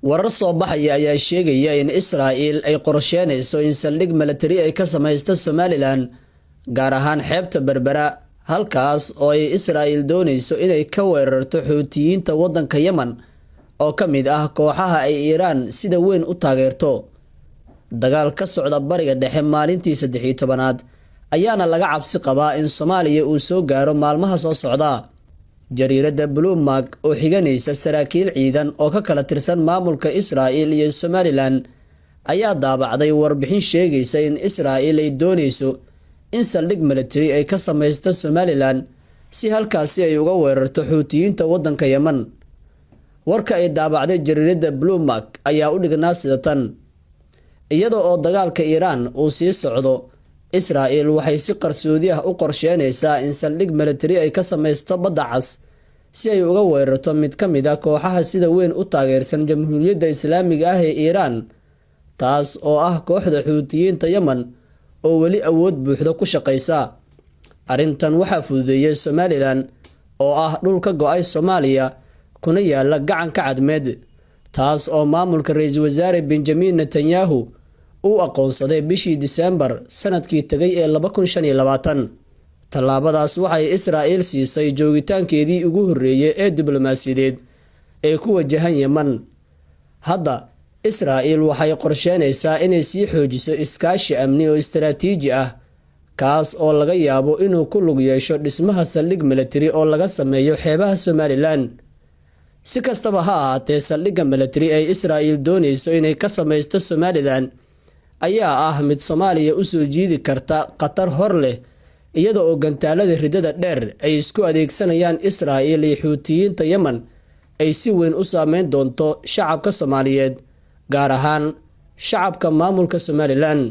Warar soo baxaya ayaa sheegaya in Israa'iil ay qorsheynayso in saldhig milatari ay ka samaysto Somaliland, gaar ahaan xeebta Berbera, halkaas oo ay Israa'iil doonayso inay ka weerarto Xuutiyiinta waddanka Yemen oo ka mid ah kooxaha ay Iiraan sida weyn u taageerto. Dagaal ka socda Bariga Dhexe maalintii 13aad ayaana laga cabsi qabaa in Soomaaliya uu soo gaaro maalmaha soo socda. Jariiradda Bloomberg oo xiganaysa saraakiil ciidan oo ka kala tirsan maamulka Israa'iil iyo Somaliland ayaa daabacday warbixin sheegaysa in Israa'iil ay doonayso in saldhig military ay ka samaysto Somaliland si halkaasi ay uga weerarto Xuutiyiinta waddanka Yemen. Warka ay daabacday jariiradda Bloomberg ayaa u dhignaa sida tan: "Iyada oo dagaalka Iiraan uu sii socdo, Israa'iil waxay si qarsoodi ah u qorsheynaysaa in saldhig military ay ka samaysto Badda Cas si ay uga weerarto mid ka mid ah kooxaha sida weyn u taageersan Jamhuuriyadda Islaamiga ah ee Iiraan, taas oo ah kooxda Xuutiyiinta Yemen oo weli awood buuxda ku shaqaysa. Arrintan waxaa fududeeyay Somaliland oo ah dhul ka go'ay Soomaaliya kuna yaala Gacanka Cadmeed, taas oo maamulka Ra-iisul Wasaare Benjamin Netanyahu uu aqoonsaday bishii Diseembar sanadkii tegay ee 2025. Tallaabadaas waxay Israa'iil siisay joogitaankeedii ugu horreeyay ee diblomaasiyadeed ee ku wajahan Yemen. Hadda Israa'iil waxay qorsheynaysaa inay sii xoojiso iskaashi amni oo istaraatiiji ah, kaas oo laga yaabo inuu ku lug yeesho dhismaha saldhig military oo laga sameeyo xeebaha Somaliland. Si kastaba ha ahaatee, saldhigga military ee Israa'iil doonayso inay ka samaysto Somaliland ayaa ah mid Soomaaliya usoo jiidi karta khatar hor leh, iyada oo gantaalada ridada dheer ay isku adeegsanayaan Israa'iil iyo Xuutiyiinta Yemen ay si weyn u saameyn doonto shacabka Soomaaliyeed, gaar ahaan shacabka maamulka Somaliland."